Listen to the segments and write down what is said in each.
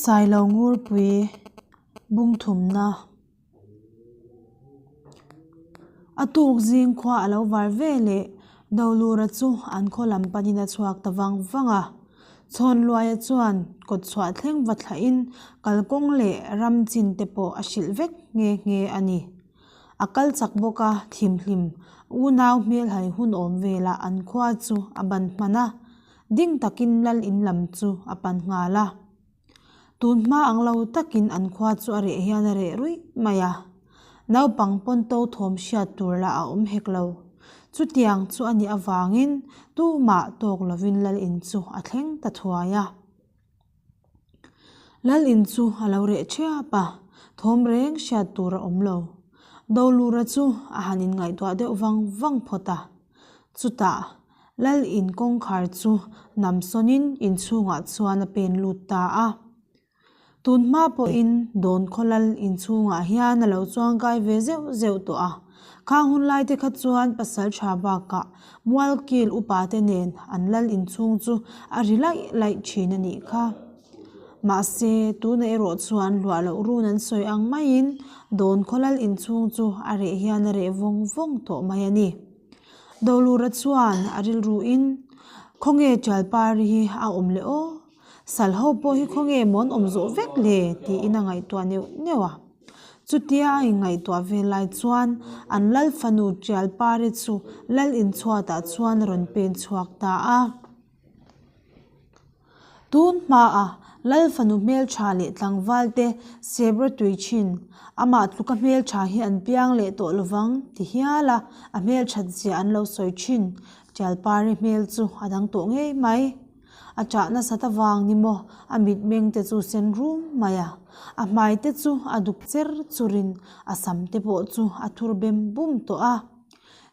Sailo Ngurpui bungthumna A tuk zing khua a lo var ve leh Dolura chu an khaw lam panin a chhuak ta vang vang a. Chhawnluaia chuan kawt chhuah thleng va thlahin kalkawng leh ram chin te pawh a hrilh vek nghe nghe a ni. A kal chak bawk a, thimhlim unau hmelhai hun awm velah an khua chu a ban hman a, ding takin lal in lam chu a pan nghal a. Tun hma ang lo takin an khua chu a reh hian a reh ruih mai a, naupang pawn to thawm hriat tur lah a awm hek lo. Chutiang chu a nih avangin tumah tawk lovin lal in chu a thleng ta thuai a. Lal in chu a lo reh thiap a, thawm reng hriat tur a awm lo. Dolura chu a han inngaihtuah deuh vang vang phawt a. Chutah Lal in kawngkhar chu nam sawnin inchhungah chuan a pen lut ta a. Tun hma pawhin dawn khaw lal inchhungah hian a lo chuangkai ve zeuh zeuh tawh a. Khang hun lai te kha chuan pasal tha bakah Mualkil upa te nen an lal inchhung chu a ri laih laih thin a nih kha. Mahse, tuna erawh chuan luah loh run an sawi ang maiin dawn khaw lal inchhung chu a reh hian a reh vawng vawng tawh mai a ni. Dolura chuan a rilruin, Khawnge Ṭialpari hi a awm leh aw? Sal ho pawh hi khawnge maw an awm zawh vek le? tiin a ngaihtuah neuh neuh a. Chutia a inngaihtuah ve lai chuan an lal fanu Ṭialpari chu lal inchhuatah chuan a rawn pen chhuak ta a. Tun hmaa lal fanu hmeltha leh tlangval te sebra tui thin, amah tluka hmeltha hi an piang leh tawh lovang ti hial a, a hmelthat zia an lo sawi thin. Tialpari hmel chu a dang tawh ngei mai. A chah nasat avang ni maw a mitmeng te chu sen rum mai a, a hmai te chu a duk cher churin a sam te pawh chu a thur bem bum tawh a.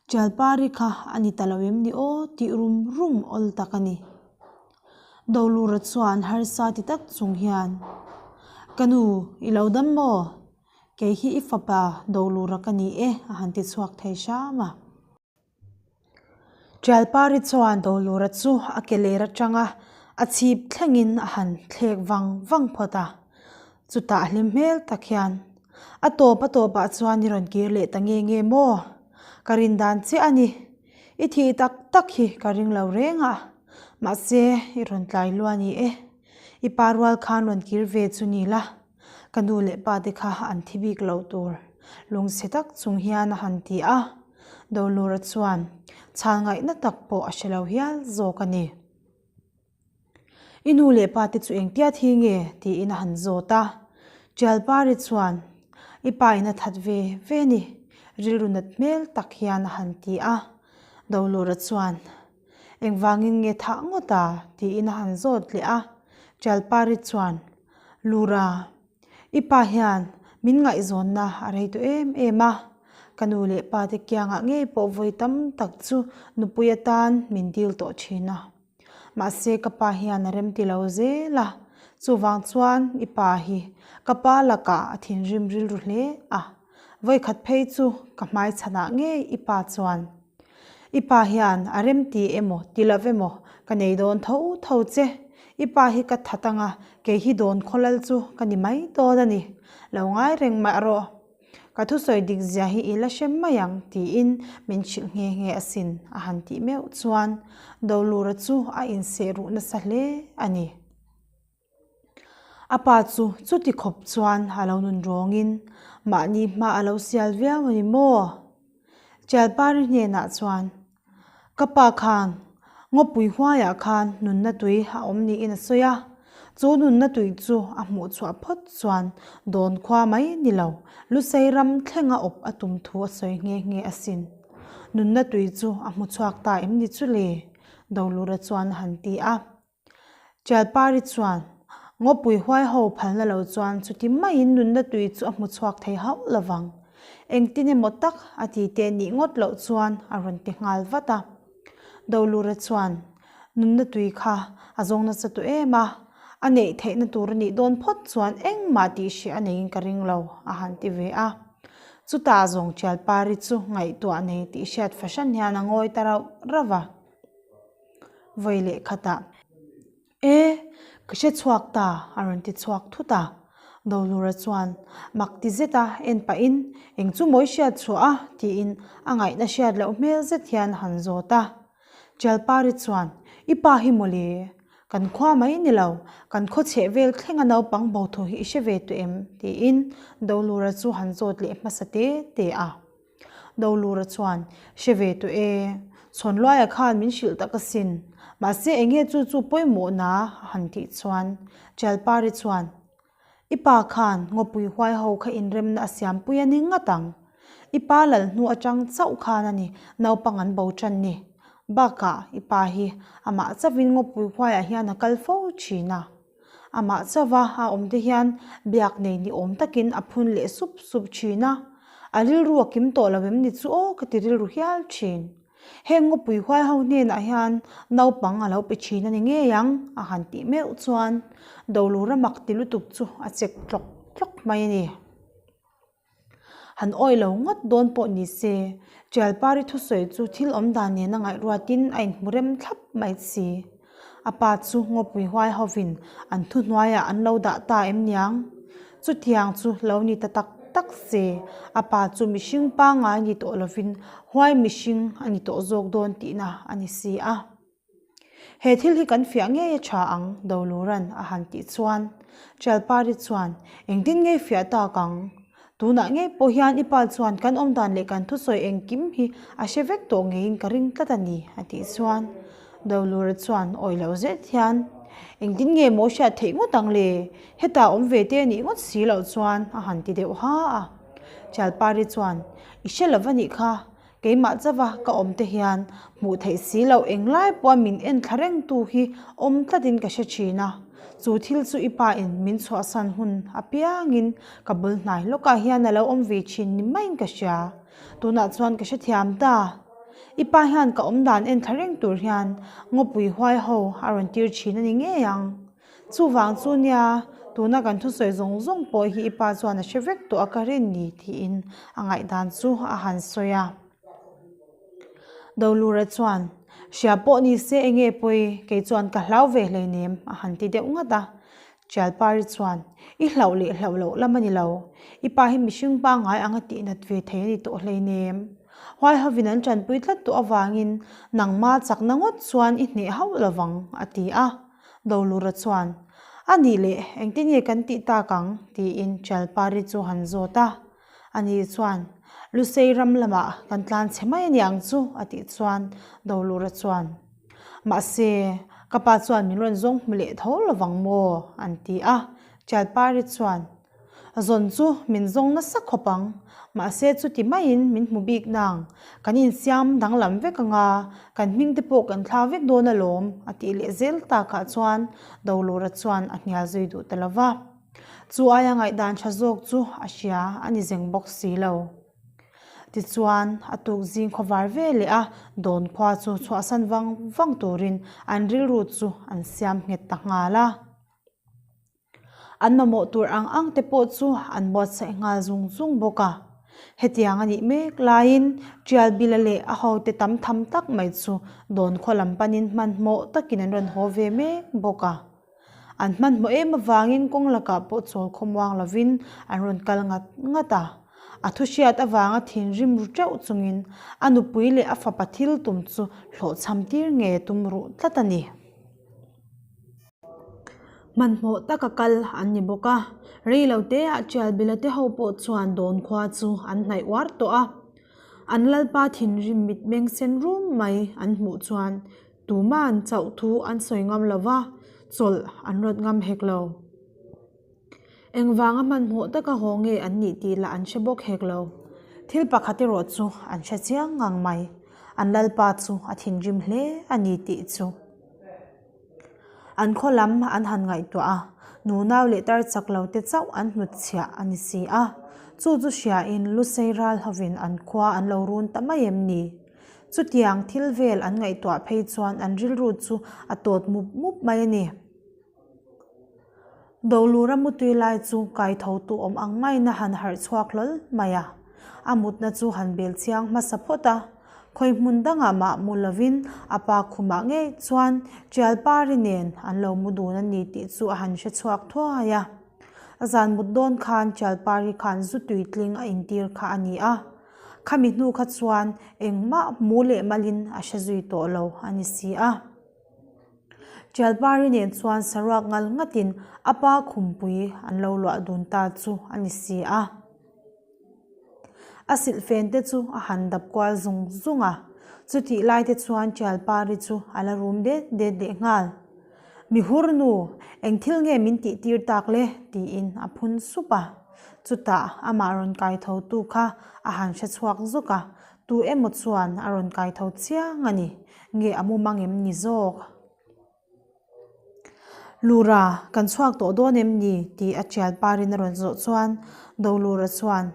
Tialpari kha a ni ta lo em ni aw tih rum rum awl tak a ni. Dolura chuan harsa ti tak chung hian, Ka nu, i lo dam maw? Kei hi i fapa Dolura ka ni e, a han ti chhuak thei hram a. Tialpari chuan Dolura chu a ke ler atanga a chhip thlengin a han thlek vang vang phawt a. Chutah hlim hmel tak hian, A tawp a tawpah chuan i rawn kir leh ta nge nge maw? Ka rin dan chiah a ni. I thih tak tak hi ka ring lo reng a, mahse i rawn tlai lua ni e. I pa rual khan rawn kir ve chu ni la, ka nu leh pa te kha an thi bik lo tur lungchhe tak chung hian a han ti a. Dolura chuan chhal ngaihna tak pawh a hre lo hial zawk a ni. I nu leh pa te chu engtia thi nge? tiin a han zawt a. Ṭialpari chuan, I pa in a that ve ve ni, rilru nat hmel tak hian a han ti a. Dolura chuan, Engvangin nge thah ngawt a? tiin a han zawt leh a. Ṭialpari chuan, Lura, I pa hian min ngaihzawnna a rei tawh em em a, ka nu leh pa te kiangah ngei pawh vawi tam tak chu nupui atan min dil tawh thin a. Mahse ka pa hian a remti lo zel a, chuvang chuan i pa hi ka pa lakah a thinrim rilru hle a, vawikhat phei chu ka hmai chhanah ngei i pa chuan i pa hian a remti emaw ti lo emaw ka nei dawn tho tho che, i pa hi ka that anga kei hi dawn khawlal chu ka ni mai dawn a ni, lo ngai reng mah rawh. Ka thusawi dik zia hi i la hrem mai ang tiin min hrilh nghe nghe asin a han tih meuh chuan Dolura chu a inseh ruh nasa hle a ni. A pa chu chuti khawp chuan a lo nun rawngin mahni hma a lo sial viau a ni maw? Ṭialpari hnenah chuan Ka pa khan ngawpui huaiah khan nunna tui a awm niin a sawi a, chu nunna tui chu a hmuh chhuah phawt chuan dawn khua mai ni lo, Lusei ram thlenga awp a tum thu a sawi nghe nghe asin. Nunna tui chu a hmu chhuak ta em ni chu le? Dolura chuan a han ti a. Ṭialpari chuan, Ngawpui huai ho phalna lo chuan chuti maiin nunna tui chu a hmu chhuak thei hauh lovang. Engtin emaw tak a ti teh nih ngawt loh chuan a rawn ti nghal vat a. Dolura chuan, Nunna tui kha a zawng nasa tawh em a, a neih theihna tur a nih dawn phawt chuan engmah tih hreh a neiin ka ring lo, a han ti ve a. Chutah zawng Ṭialpari chu ngaihtuah nei tih hriat fahran hian a ngawi ta rauh rauh a. Vawi leh khatah, E! Ka hre chhuak ta, a rawn ti chhuak thut a. Dolura chuan mak ti zet a en pahin, Eng chu mawi hriat chhuah a? tiin a ngaihna hriat loh hmel zet hian a han zawt a. Ṭialpari chuan, I pa hi mawle, kan khua mai ni lo, kan khaw chheh vel thlenga naupang bo thu hi i hre ve tawh em? tiin Dolura chu han zawt leh hmasa te te a. Dolura chuan, Hre ve tawh e, Chhawnluaia khan min hrilh tak asin, mahse eng nge chu chu pawimawhna a han tih chuan Ṭialpari chuan, I pa khan ngawpui huai ho kha inremna a siampui a ni ngat ang. I pa lal hnu atang chauh khan a ni naupang an bo tan ni. Bakah i pa hi amah chauhin ngawpui huaiah hian a kal fo thin a. Amah chauha a awm te hian biak nei ni awm takin a phun leh sup sup thin a. A rilru a kim tawh lo em ni chu aw ka ti rilru hial thin. Heng ngawpui huai ho hnenah hian naupang a lo pe thin a ni ngei ang a han tih meuh chuan Dolura mak ti lutuk chu a chek tlawk tlawk mai a ni. Han awi lo ngawt dawn pawh ni se, Ṭialpari thusawi chu thil awm dan nena ngaihruatin a inhmu rem thlap mai si. A pa chu ngawpui huai hovin an thuhnuaiah an lo dah ta em niang? Chutiang chu lo ni ta tak tak se, a pa chu mihring pangngai ni tawh lovin huai mihring a ni tawh zawk dawn tihna a ni si a. He thil hi kan fiah ngei a tha ang, Doluran a han tih chuan Ṭialpari chuan, Engtin ngei fiah tak ang? Tunah ngei pawh hian i pa chuan kan awm dan leh kan thusawi engkim hi a hre vek tawh ngeiin ka ring tlat a ni, a tih chuan Dolura chuan awi lo zet hian, Engtin nge maw hriat theih ngawt ang le? Hetah awm ve te a nih ngawt si loh chuan a han ti deuh ha a. Ṭialpari chuan, I hre lo va nih kha, Keimah chauha ka awm te hian hmuh theih si loh englai pawha min en thla rengtu hi awm tlatin ka hre thin a, chu thil chu i pa in min chhuahsan hun apiangin ka bul hnai lawkah hian a lo awm ve thin ni maiin ka hria. Tunah chuan ka hrethiam ta. I pa hian ka awm dan en thla reng tur hian ngawpui huai ho a rawn tir thin a ni ngei ang. Chuvang chu nia, tuna kan thusawi zawng zawng pawh hi i pa chuan a hre vek tawh a ka rin ni tiin a ngaihdan chu a han sawi a. Dolura chuan, Hria pawh ni se enge pawi, kei chuan ka hlau ve hleinem a han ti deuh ngat a. Ṭialpari chuan, I hlauh leh hlauh loh lam a ni lo, i pa hi mihring pangngai anga tihnat ve thei a ni tawh hleinem. Huai hovin an ṭanpui tlat tawh avangin nangma chakna ngawt chuan i hneh hauh lovang a ti a. Dolura chuan, A nih leh, engtin nge kan tih tak ang? tiin Ṭialpari chu han zawt a. Ani chuan, Lusei ram lamah kan tlan chhe mai a niang chu, a tih chuan Dolura chuan, Mahse, ka pa chuan min rawn zawng hmu leh tho lovang maw? an ti a. Ṭialpari chuan, Zawn chu min zawng nasa khawp ang, mahse chuti maiin min hmu bik nang, kan insiam danglam vek anga, kan hming te pawh kan thla vek dawn alawm, a tih leh zel takah chuan Dolura chuan a hnial zui duh ta lo va. Chu aia ngaihdan tha zawk chu a hria a ni zeng bawk si lo. Tichuan, a tuk zing khawvar ve leh a dawn khua chu chhuahsan vang vang turin an rilru chu an siam nghet ta nghal a. An mamawh tur ang ang te pawh chu an buatsaih nghal zung zung bawk a. Hetiang a nih mek laiin Ṭialbila leh a hote tam tham tak mai chu Dawnkhua lam panin hmanhmawh takin an rawn haw ve mek bawk a. An hmanhmawh em avangin kawng lakah pawh chawl khawmuang lovin an rawn kal ngat ngat a. A thu hriat avanga thinrim ru teuh chungin a nupui leh a fapa thil tum chu hlawhchham tir nge tum ruh tlat a ni. Hmanhmawh taka kal an ni bawk a, rei lo te ah Ṭialbila te ho pawh chuan dawn khua chu an hnaih uar tawh a. An lalpa thinrim mitmeng sen rum mai an hmuh chuan tuman chauh thu an sawi ngam lo va, chawlh an rawt ngam hek lo. Engvanga hmanhmawh taka haw nge an nih tih lah an hre bawk hek lo. Thil pakhat erawh chu an hre chiang ngang mai, an lalpa chu a thinrim hle a ni tih chu. An khaw lam an han ngaihtuah a, nunau leh tar chak lo te chauh an hnutchhiah a ni si a. Chu chu hriain Lusei ral hovin an khua an lo run ta mai em ni? Chutiang thil vel an ngaihtuah phei chuan an rilru chu a tawt mup mup mai a ni. Dolura mutui lai chu kaitho tu awm ang maiin a han harh chhuak hlawl mai a, a mutna chu han bel chiang hmasa phawt a. Khawi hmun dangah mah mu lovin a pa khumah ngei chuan Ṭialpari nen an lo mu dun a ni tih chu a han hre chhuak thuai a. A zan mut dawn khan Ṭialpari khan zu tuitling a intir kha a ni a. Khami hnu kha chuan engmah mu leh malin a hre zui tawh lo a ni si a. Ṭialpari nen chuan saruak ngal ngatin a pa khumpui an lo luah dun ta chu a ni si a. A silhfen te chu a han dap kual zung zung a, chutih lai te chuan Ṭialpari chu a la rum det det leh nghal. Mi hur nu, eng thil nge min tih tir tak le? tiin a phun sup a. Chutah amah rawn kai tho tu kha a han hre chhuak zuk a, tu emaw chuan a rawn kai tho chiang a ni, nge a mumang em ni zawk? Lura, kan chhuak tawh dawn em ni? tih a tial parin a rawn zawh chuan Dolura chuan,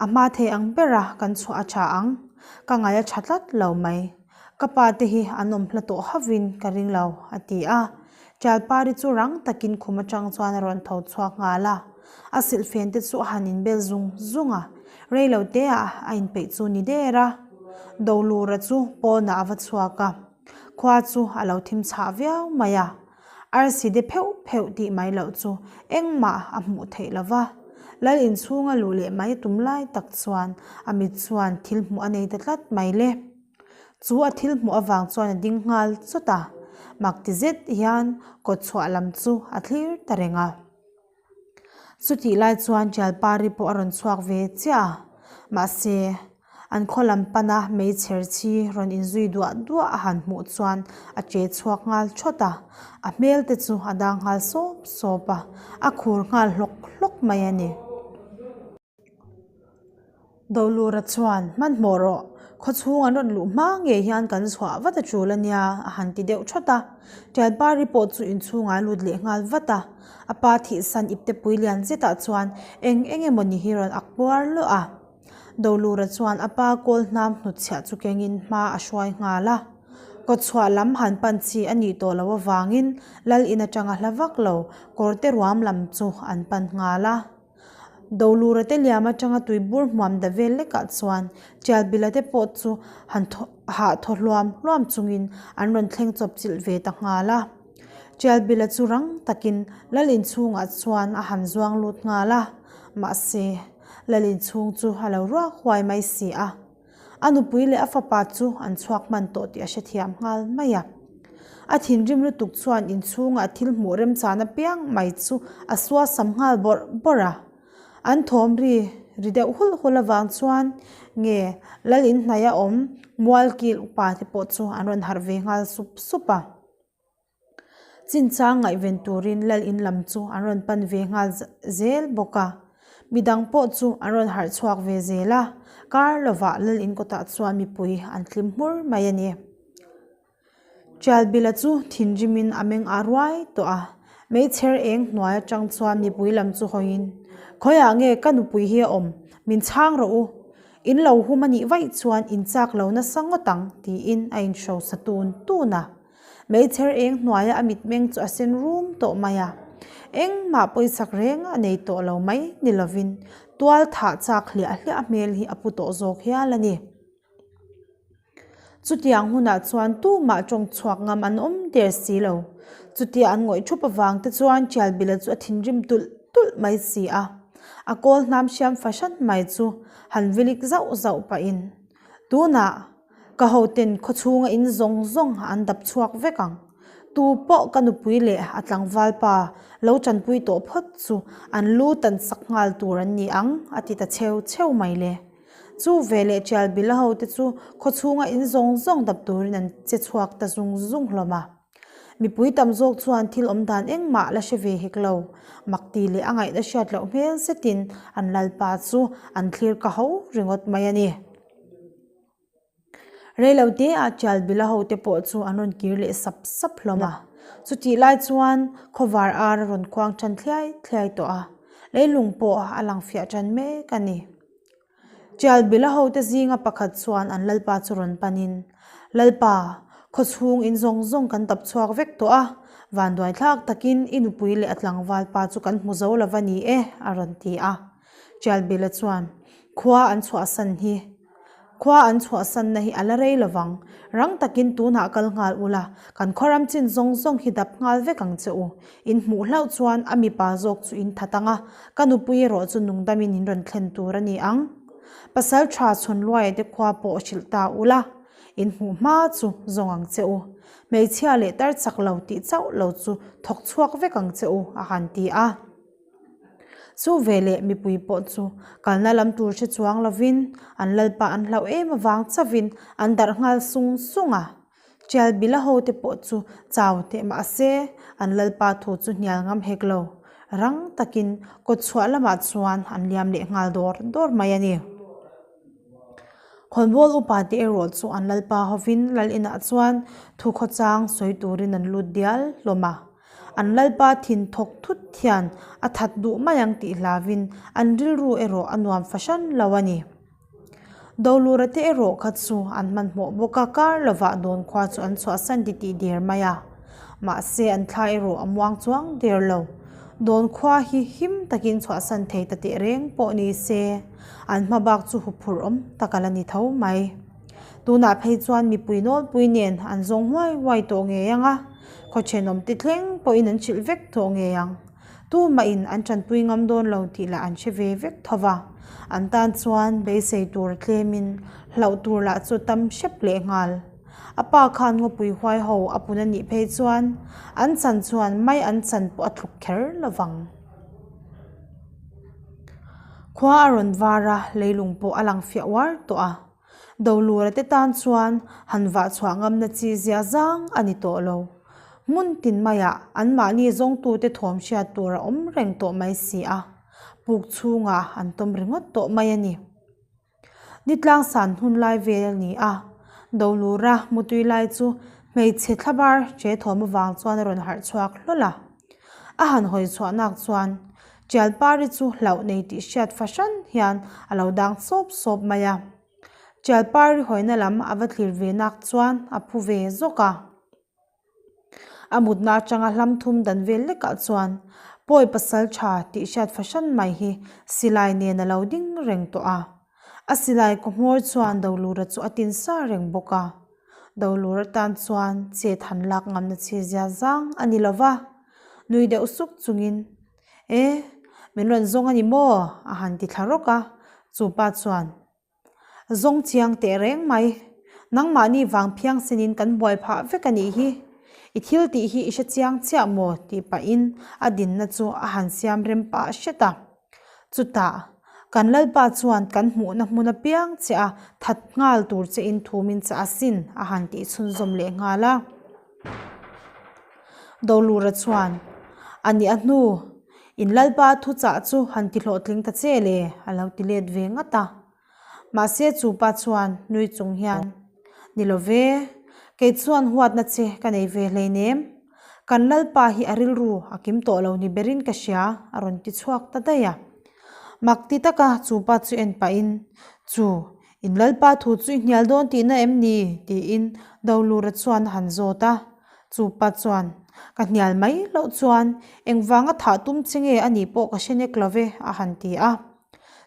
A hma thei ang bera kan chhuah a tha ang, ka ngaih a tha tlat lo mai. Ka pa te hi an awm hla tawh hauhin ka ring lo, a ti a. Tial pari chu rang takin khum atang chuan a rawn tho chhuak nghal a. A silhfen te chu a han inbel zung zung a, rei lo teah a inpeih chu ni der a. Dolura chu pawnah a va chhuak a. Khua chu a lo thim chhah viau mai a, arsi de pheuh pheuh tih mai loh chu engmah a hmuh theih lo va. Lal inchhunga luh leh mai tum lai tak chuan a mit chuan thil hmuh a nei ta tlat mai le. Chu a thil hmuh avang chuan a ding nghal chawt a, mak ti zet hian kawtchhuah lam chu a thlir ta reng a. Chutih lai chuan Ṭialpari pawh a rawn chhuak ve chiah a, mahse, an khaw lam pana meichher chhi rawn inzui duah duah a han hmuh chuan a ṭe chhuak nghal ṭhawt a, a hmel te chu a dang nghal sawp sawp a, a khur nghal hlawk hlawk mai a ni. Dolura chuan, Hmanhmawh rawh, khawchhung an rawn luh hma ngei hian kan chhuah vat a tul a nia, a han ti deuh thawt a. Ṭianpari pawh chu inchhungah a lut leh nghal vat a. A pa thihsan iptepui lian zetah chuan eng eng emaw ni hi rawn ak puar luah a. Dolura chuan a pa kawl hnam hnutchhiah chu kengin hma a hruai nghal a. Kawtchhuah lam han pan chi a nih tawh loh avangin lal in atanga hla vak lo kawrte ruam lam chu an pan nghal a. Dolura te liam atanga tuibur hmuam da vel lekah chuan Tialbila te pawh chu han thaw hah thaw hluam hluam chungin an rawn thleng chawp chilh ve ta nghal a. Tialbila chu rang takin lal inchhungah chuan a han zuang lut nghal a, mahse lal inchhung chu a lo ruak huai mai si a. A nupui leh a fapa chu an chhuak hman tawh tih a hrethiam nghal mai a. A thinrim lutuk chuan inchhungah thil hmuh remchan apiang mai chu a suasam nghal bawrh bawrh a. An thawm ri ri deuh hulh hulh avang chuan nge lal inhnaih a awm mualkil upa te pawh chu an rawn harh ve nghal sup sup a. Chinchang ngaihven turin lal in lam chu an rawn pan ve nghal zel bawk a, midang pawh chu an rawn harh chhuak ve zel a, kar lovah lal in kawtah chuan mipui an tlim hmur mai a ni. Ṭialbila chu thinrimin a meng a ruai tawh a, meichher eng hnuai atang chuan mipui lam chu hawiin, Khawiah nge ka nupui hi a awm? Min chhang rawh u! In lo hum a nih vaih chuan in chak lo nasa ngawt ang, tiin a inhrosa tun tun a. Meichher eng hnuaia a mitmeng chu a sen rum tawh mai a, engmah pawisak reng a nei tawh lo mai ni lovin tual thah chak hliah hliah hmel hi a pu tawh zawk hial a ni. Chutiang hunah chuan tumah tawng chhuak ngam an awm der si lo. Chutia an ngawih thup avang te chuan Ṭialbila chu a thinrim tulh tulh mai si a, a kawl hnam hriam fahran mai chu han vilik zauh zauh pahin tunah Ka hoten khawchhunga in zawng zawng an dap chhuak vek ang. Tu pawh ka nupui leh a tlangval pa lo tanpui tawh phawt chu an lu tan sak nghal tur an ni ang, a ti ta cheu cheu mai le. Chu ve leh Ṭialbila hote chu khawchhunga in zawng zawng dap turin an che chhuak ta zung zung hlawm a. Mipui tam zawk chuan thil awm dan engmah la hre ve hek lo. Makti leh a ngaihna hriat loh hmel zetin an lalpa chu an thlir ka ho ringawt mai a ni. Reilote ah Ṭialbila hote pawh chu an rawn kir leh sap sap hlawm a. Chutih lai chuan khawvar ar a rawn khuang ṭan thliai thliai tawh a, leilung pawh a lang fiah ṭan mek a ni. Ṭialbila hote zinga pakhat chuan an lalpa chu rawn panin, Lalpa, khawchhung in zawng zawng kan tap chhuak vek tawh a, vanduai thlak takin i nupui leh a tlangval pa chu kan hmu zo lova ni e, a rawn ti a. Ṭialbila chuan, Khua an chhuahsan hi. Khua an chhuahsanna hi a la rei lovang. Rang takin tunah kal nghal ula, kan khawram chin zawng zawng hi dap nghal vek ang che u. In hmuh hlauh chuan a mipa zawk chu in that ang a, ka nupui erawh chu nungdamin in rawn thlen tur a ni ang. Pasal tha Chhawnluaia te khua pawh hrilh ta ula, in hmuh hma chu zawng ang che u. Hmeichhia leh tar chak lo tih chauh lo chu thawk chhuak vek ang che u, a han ti a. Chu veleh mipui pawh chu kalna lam tur hre chuang lovin an lalpa an hlauh em avang chauhin an darh nghal sung sung a. Tialbila hote pawh chu chau teh mah se an lalpa thu chu hnial ngam hek lo. Rang takin kawtchhuah lamah chuan an liam leh nghal dawr dawr mai a ni. Khawnbawl upa te erawh chu an lalpa hovin lal inah chuan thu khawchang sawi turin an lut dial hlawm a. An lalpa thin thawk thut hian a that duh mai ang tih hlavin an rilru erawh a nuam fahran lo a ni. Dolura te erawh kha chu an hmanhmawh bawk a, kar lovah dawn khua chu an chhuahsan ti tih der mai a. Mahse an thla erawh a muang chuang der lo. Dawn khua hi him takin chhuahsan thei ta teh reng pawh ni se, an hma bak chu huphurh awm tak a la ni tho mai. Tunah phei chuan mipui nawlpui nen an zawng huai huai tawh ngei ang a, khaw thenawm ti thleng pawhin an hrilh vek tawh ngei ang. Tumahin an tanpui ngam dawn lo tih lah an hre ve vek tho va, an tan chuan beisei tur tlemin hlauh tur lah chu tam hrep leh nghal. A pa khan ngawpui huai ho a pun a nih phei chuan an chan chuan mai an chan pawh a tluk kher lo vang. Khua a rawn var a, leilung pawh a lang fiah uar tawh a. Dolura te tan chuan han vah chhuah ngamna chi zia zang a ni tawh lo. Hmun tin maiah anmahni zawngtute thawm hriat tur a awm reng tawh mai si a, puk chhungah an tawm ringawt tawh mai a ni. Ni tlangsan hun lai vel a ni a, Dolura mutui lai chu hmeichhe thlabar che thawm avang chuan a rawn harh chhuak hlawl a. A han hawi chhuah nak chuan Tialpari chu hlauh nei tih hriat fahran hian a lo dang sawp sawp mai a. Tialpari hawina lam a va thlir ve nak chuan a phu ve zawk a. A mutna atanga hlam thum dan vel lekah chuan pawi pasal tha tih hriat fahran mai hi silai nen a lo ding reng tawh a. A silai kaw hmawr chuan Dolura chu a tin sa reng bawk a. Dolur atan chuan chet han lak ngamna chi zia zang a ni lo va, nui deuh suk chungin, E, min rawn zawng a ni maw? a han ti thla rawk a, chu pa chuan, Zawng chiang teh reng mai, nangmahni vang phiang senin kan buai phah vek a nih hi, i thil tih hi i hre chiang chiah maw? tih pahin a dinna chu a han siam rem pah hret a. Chutah, kan Lalpa chuan kan hmuhna hmun apiang che a that nghal tur che in thu min chah asin, a han tih chhunzawm leh nghal a. Dolura chuan, A nih a hnu, in Lalpa thuchah chu han ti hlawhtling ta che le, a lo ti let ve ngat a. Mahse chu pa chuan nui chung hian, Ni lo ve, kei chuan huatna che ka nei ve hleinem. Kan Lalpa hi a rilru a kim tawh lo ni berin ka hria, a rawn ti chhuak ta daih a. Mak ti taka chu pa chu en pahin, Chu, in Lalpa thu chu i hnial dawn tihna em ni? tiin Dolura chuan a han zawt a. Chu pa chuan, Ka hnial mai loh chuan engvanga thah tum che nge a nih pawh ka hre nek lo ve, a han ti a.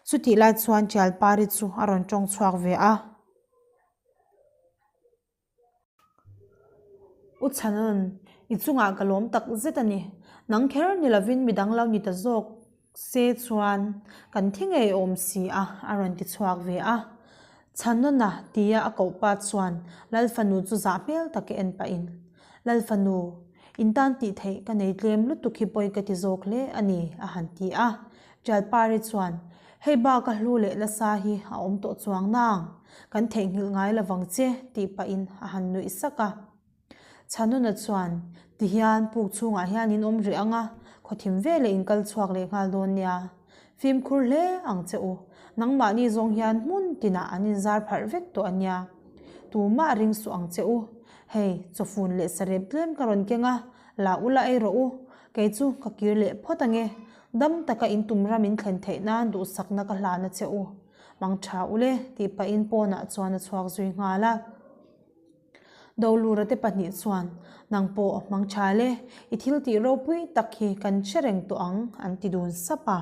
Chutih lai chuan Tialpari chu a rawn tawng chhuak ve a. U Chhanan, i chungah ka lawm tak zet a ni. Nang kher ni lovin midang lo ni ta zawk se chuan kan thi ngei awm si a, a rawn ti chhuak ve a. Chhanana tia a koh pa chuan Lalfanu chu zah hmel taka en pahin, Lalfanu, in tan tih theih ka nei tlem lutuk hi pawi ka ti zawk hle a ni, a han ti a. Ṭialpari chuan, Hei bak a hlu leh nasa hi a awm tawh chuang nang, kan theihnghilh ngai lovang che, tih pahin a han nuih sak a. Chhanuna chuan, Tihian puk chhungah hian in awm rih ang a, khawthim veleh in kal chhuak leh nghal dawn nia. Fimkhur hle ang che u, nangmahni zawng hian hmun tinah an inzar pharh vek tawh a nia. Tumah ring suh ang che u. Hei, chawfun leh sarep tlem ka rawn keng a, la ula ei rawh u. Kei chu ka kir leh phawt ange. Dam taka in tum ram in thlen theih nan duhsakna ka hlan a che u. Mang tha u le, tih pahin pawnah chuan a chhuak zui nghal a. Dolura te pahnih chuan, Nang pawh mang tha le, i thil tih ropui tak hi kan hre reng tawh ang, an ti dun sap a.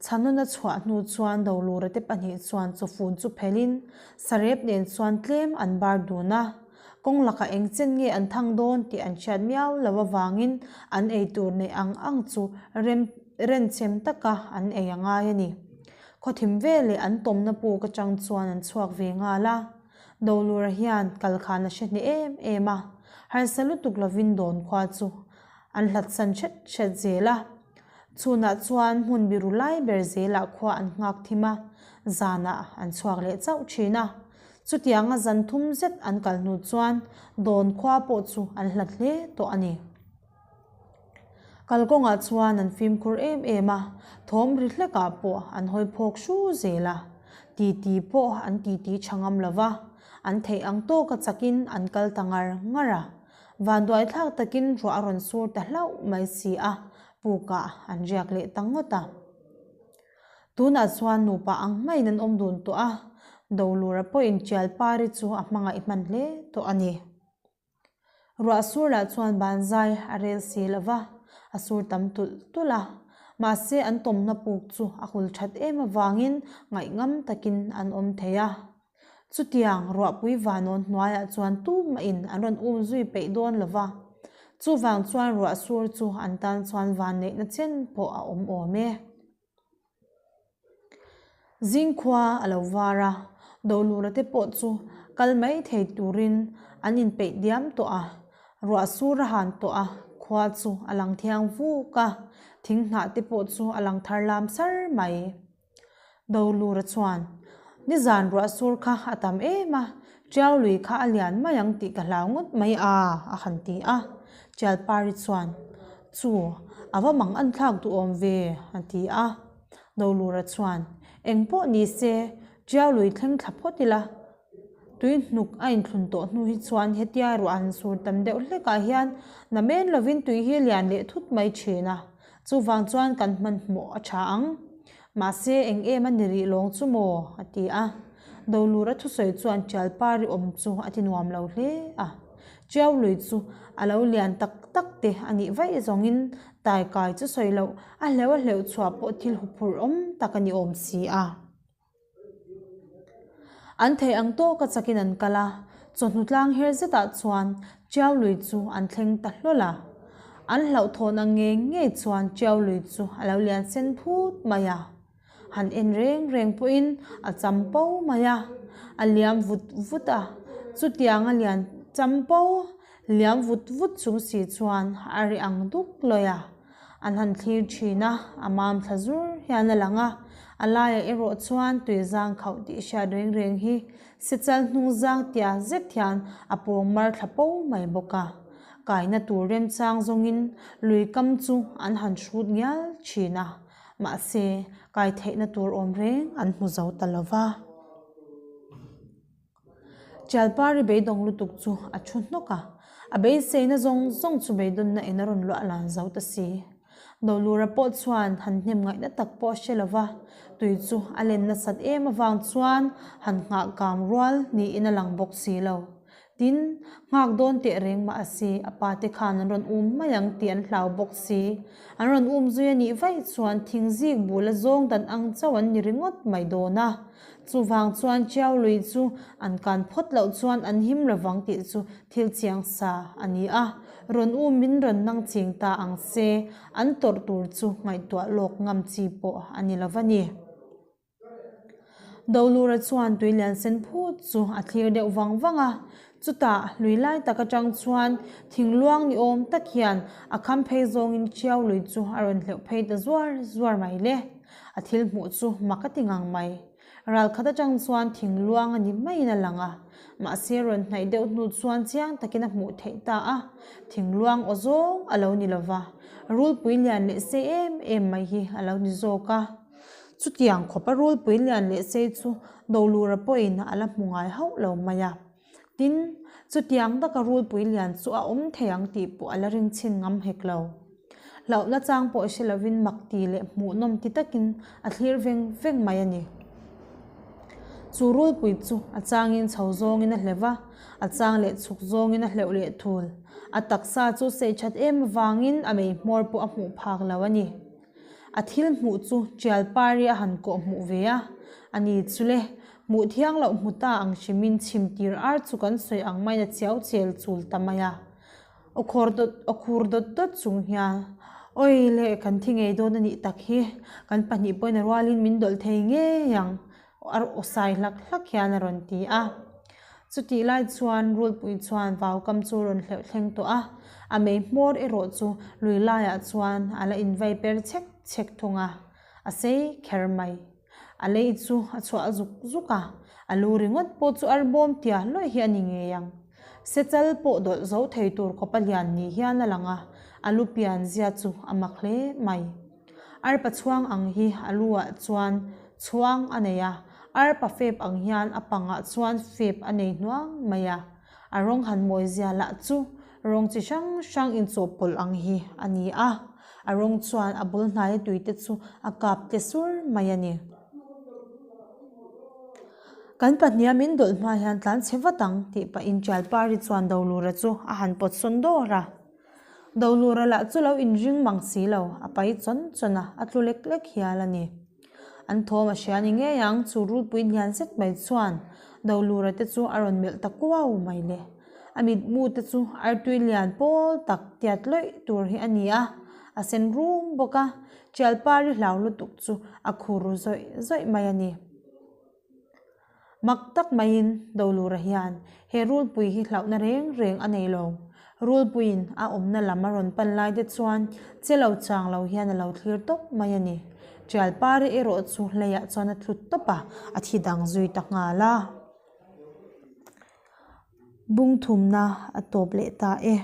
Chhanuna chhuah hnu chuan Dolura te pahnih chuan chawfun chu phelhin sarep nen chuan tlem an bar dun a. Kawng lakah eng chen nge an thang dawn tih an hriat miau lo avangin an ei tur neih ang ang chu rem renchem taka an ei a ngai a ni. Khawthim veleh an tawmna puk atang chuan an chhuak ve nghal a. Dolura hian kalkhan a hre hneh em em a, harsa lutuk lovin dawn khua chu an hlatsan hret hret zel a. Chhunah chuan hmun biru lai ber zelah khua an nghak thim a, zanah an chhuak leh chauh thin a. Chutianga zan thum zet an kal hnu chuan dawn khua pawh chu an hlat hle tawh a ni. Kalkawngah chuan an fimkhur em em a, thawm ri hlekah pawh an hawi phawk hru zel a, titi pawh an titi tha ngam lo va, an theih ang tawka chakin an kal ta ngar ngar a. Vanduaithlak takin ruah a rawn sur ta hlauh mai si a, pukah an riak leh ta ngawt a. Tunah chuan nupa ang maiin an awm dun tawh a, Dolura pawhin Tialpari chu a hmangaih hman hle tawh a ni. Ruah sur lah chuan banzai a rel si lo va, a sur tam tulh tulh a. Mahse an tawmna puk chu a hul that em avangin ngaihngam takin an awm thei a. Chutiang ruahpui vanawn hnuaiah chuan tumahin an rawn um zui peih dawn lo va, chuvang chuan ruah sur chu an tan chuan vanneihna chen pawh a awm awm e. Zingkhua a lo var a, Dolura te pawh chu kal mai thei turin an inpeih diam tawh a, ruah sur a han tawh a, khua chu a lang thiang vuk a, thing hnah te pawh chu a lang thar lam sar mai. Dolura chuan, Nizan ruah sur kha a tam em a, Tiau lui kha a lian mai ang tih ka hlau ngawt mai a, a han ti a. Tialpari chuan, Chu, a va mang an thlak duhawm ve, a ti a. Dolura chuan, Eng pawh ni se, Tiau lui thleng thla phawt ila, tui hnuk a inthlun tawh hnu hi chuan hetia ruah han sur tam deuh hlekah hian namen lovin tui hi a lian leh thut mai thin a. Chuvang chuan kan hmanhmawh a tha ang. Mahse eng em a ni rih lawng chu maw? a ti a. Dolura thusawi chuan Tialpari awm chu a ti nuam lo hle a. Tiau lui chu a lo lian tak tak te a nih vaih zawngin taikai chu sawi loh a hleuh a hleuh chhuah pawh thil huphurh awm tak a ni awm si a. An theih ang tawka chakin an kal a, chawhnu tlang her zetah chuan Tiau lui chu an thleng ta hlawl a. An hlauhthawn ang ngei ngei chuan Tiau lui chu a lo lian sen phut mai a. Han en reng reng pawhin a cham po mai a, a liam vut vut a. Chutiang a lian cham po liam vut vut chung si chuan a ri ang duk lawi a. An han thlir thin a, a mam thla zur hian a lang a, a laiah erawh chuan tui zang khauh tih hriat reng reng hi sechal hnung zang tia zet hian a pawng mar thla po mai bawk a. Kaina tur remchang zawngin lui kam chu an han hrut ngial thin a, mahse kai theihna tur awm reng an hmu zo ta lo va. Tialpari beidawng lutuk chu a thu hnawk a, a beiseina zawng zawng chu beidawnna in a rawn luah lan zo ta si. Dolura pawh chuan han hnem ngaihna tak pawh a hre lo va, tui chu a len nasat em avang chuan han nghah kam rual niin a lang bawk si lo. Tin, nghak dawn teh reng mah a si, a pa te khan an rawn um mai ang tih an hlau bawk si. An rawn um zui a nih vaih chuan thing zik bul a zawng dan ang chauh an ni ringawt mai dawn a. Chuvang chuan Chiau lui chu an kan phawt loh chuan an him lovang tih chu thil chiang sa a ni a, rawn um in rawn nang ching ta ang se, an tawrh tur chu ngaihtuah lawk ngam chi pawh a ni lova ni. Dolura chuan tui lian sen phut chu a thlir deuh vang vang a, chutah lui lai tak atang chuan thing luang ni awm tak hian a kham phei zawngin Chiau lui chu a rawn hleuh phei ta zuar zuar mai le. A thil hmuh chu mak a ti ngang mai. Ral khat atang chuan thing luang a ni maiin a lang a, mahse rawn hnaih deuh hnu chuan chiang takin a hmuh theih ta a, thing luang aw zawng a lo ni lova, rulpui lian leh sei em em mai hi a lo ni zawk a. Chutiang khawpa rulpui lian leh sei chu Dolura pawhin a la hmu ngai hauh lo mai a. Tin, chutiang taka rulpui lian chu a awm thei ang tih pawh a la ring chhin ngam hek lo. Hlauhna chang pawh hre lovin mak ti leh hmuhnawm ti takin a thlir veng veng mai a ni. Chu rulpui chu a changin chho zawngin a hleuh a, a chang leh chhuk zawngin a hleuh leh thul. A taksa chu sei that em avangin a mei hmawr pawh a hmuh phak lo a ni. A thil hmuh chu Tialpari a han kawh hmuh ve a, a ni chu le, hmuh thiang loh hmu ta ang hrimin chhim tir ar chu kan sawi ang maiin a chiau chel chul ta mai a. Aw khur dawt aw khur dawt dawt chung hian, Awi le, kan thi ngei dawn a nih tak hi, kan pahnih pawhin a rualin min dawlh thei ngei ang, a aw sai hlak hlak hian a rawn ti a. Chutih lai chuan Rulpui chuan vaukam chu a rawn hleuh thleng tawh a, a mei hmawr erawh chu lui laiah chuan a la invai per chhek chhek thung a, a sei kher mai. A lei chu a chhuah zuk zuk a, a lu ringawt pawh chu arbawm tia lawih hi a ni ngei ang. Sechal pawh dawlh zo thei tur khawpa lian ni hian a lang a, a lu pian zia chu a mak hle mai. Arpa chhuang ang hi a lu ah chuan chhuang a nei a, arpa fep ang hian a pangah chuan fep a nei hnuang mai a. A rawng han mawi zia lah chu rawng chi hrang hrang inchawhpawlh ang hi a ni a, a rawng chuan a bul hnaia tui te chu a kap tle sur mai a ni. Kan pahniha min dawlh hma hian tlan chhe vat ang tih pahin Ṭialpari chuan Dolura chu a han pawt sawn dawr a. Dolura lah chu lo inring mang si lo, a pai chawn chawn a, a tlu lek lek hial a ni. An thawm a hria ni ngei ang, chu rulpui hnian zet mai chuan Dolura te chu a rawn melh ta kuau mai le. A mitmu te chu artui lian pawl tak tiat lawih tur hi a ni a, a sen rum bawk a, Ṭialpari hlau lutuk chu a khur ru zawih zawih mai a ni. Mak tak maiin Dolura hian he rulpui hi hlauhna reng reng a nei lo. Rulpuiin a awmna lam a rawn pan lai te chuan che lo chang lo hian a lo thlir tawp mai a ni. Ṭialpari erawh chu hleiah chuan a tlut tawp a, a thi dang zui ta nghal a. Bung thumna a tawp leh ta e.